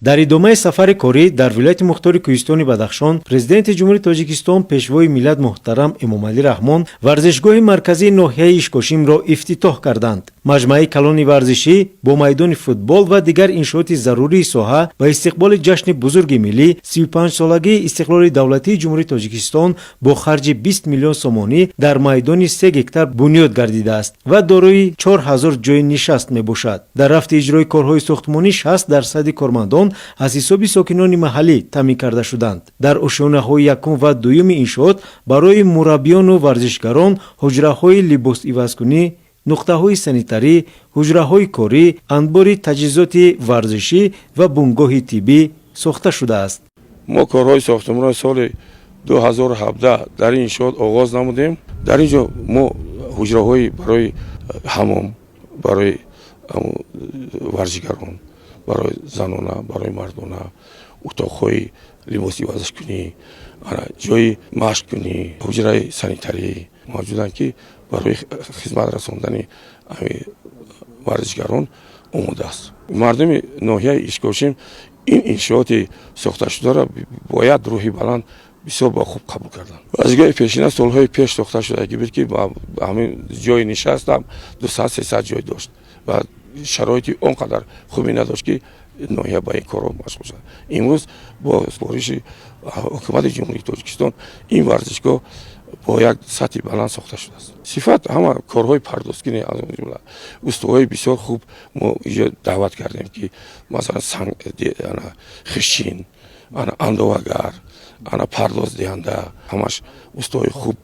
Дар идомаи сафари корӣ дар вилояти мухтори Кӯҳистони Бадахшон Президенти Ҷумҳурии Тоҷикистон, Пешвои миллат муҳтарам Эмомалӣ Раҳмон варзишгоҳи марказии ноҳияи Ишкошимро ифтитоҳ карданд. Маҷмӯаи калони варзишӣ бо майдони футбол ва дигар иншооти зарурии соҳа ба истиқболи ҷашни бузурги миллӣ, 35-солагии истиқлоли давлатии Ҷумҳурии Тоҷикистон, бо харҷи 20 миллион сомонӣ дар майдони 3 гектар бунёд гардидааст ва дорои 4000 ҷойи нишаст мебошад. Дар рафти иҷрои корҳои сохтмонӣ 60 дарсади кормандон аз ҳисоби сокинони маҳаллӣ таъмин карда шуданд. Дар ошёнаҳои якум ва дуюми иншоот барои мураббиёну варзишгарон ҳуҷраҳои либосивазкунӣ, нуқтаҳои санитарӣ, ҳуҷраҳои корӣ, анбори таҷҳизоти варзишӣ ва бунгоҳи тиббӣ сохта шудааст. Мо корҳои сохтмонро соли 2017 дар ин иншоот оғоз намудем. Дар ин ҷо мо ҳуҷраҳои барои ҳамом, барои варзишгарон, барои занона, барои мардона, утоқҳои либоси варзишкунӣ, ҷои машқкунӣ, ҳуҷраи санитарӣ мавҷуданд, ки барои хизмат расондани варзишгарон омода аст. Мардуми ноҳияи Ишкошим ин иншооти сохташударо бояд рӯҳи баланд, бисёр ба хуб қабул карданд. Варзишгоҳи пешина солҳои пеш сохта шудагӣ буд, ки ҳамин ҷои нишастам 200-300 ҷой дошт ва шароити он қадар хубе надошт, ки ноҳия ба ин корҳо машғул шавад. Имрӯз бо супориши Ҳукумати Ҷумҳурии Тоҷикистон ин варзишгоҳ бо як сатҳи баланд сохта шудааст. Сифат, ҳама корҳои пардозкунӣ, аз он ҷумла устоҳои бисёр хуб мо инҷо даъват кардем, ки масалан санг, хишчин, ана андовагар, ана пардоздиҳанда, ҳамаш устоҳои хуб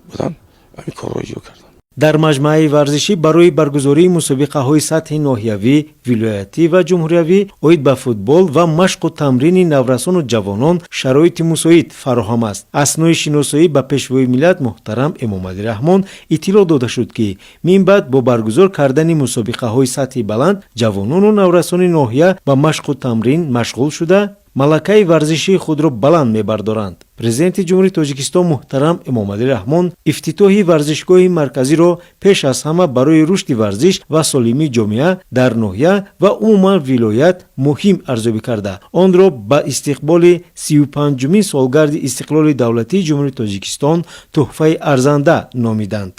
буданд, ҳамин корро иҷро карданд. Дар маҷмӯаи варзишӣ барои баргузории мусобиқаҳои сатҳи ноҳиявӣ, вилоятӣ ва ҷумҳуриявӣ оид ба футбол ва машқу тамрини наврасону ҷавонон шароити мусоид фароҳам аст. Аснои шиносоӣ ба Пешвои миллат муҳтарам Эмомалӣ Раҳмон иттилоъ дода шуд, ки минбаъд бо баргузор кардани мусобиқаҳои сатҳи баланд ҷавонону наврасони ноҳия ба машқу тамрин машғул шуда, малакаи варзишии худро баланд мебардоранд. Президенти Ҷумҳурии Тоҷикистон муҳтарам Эмомалӣ Раҳмон ифтитоҳи варзишгоҳи марказиро пеш аз ҳама барои рушди варзиш ва солимии ҷомеа дар ноҳия ва умуман вилоят муҳим арзёбӣ карда, онро ба истиқболи 35-умин солгарди истиқлоли давлатии Ҷумҳурии Тоҷикистон тӯҳфаи арзанда номиданд.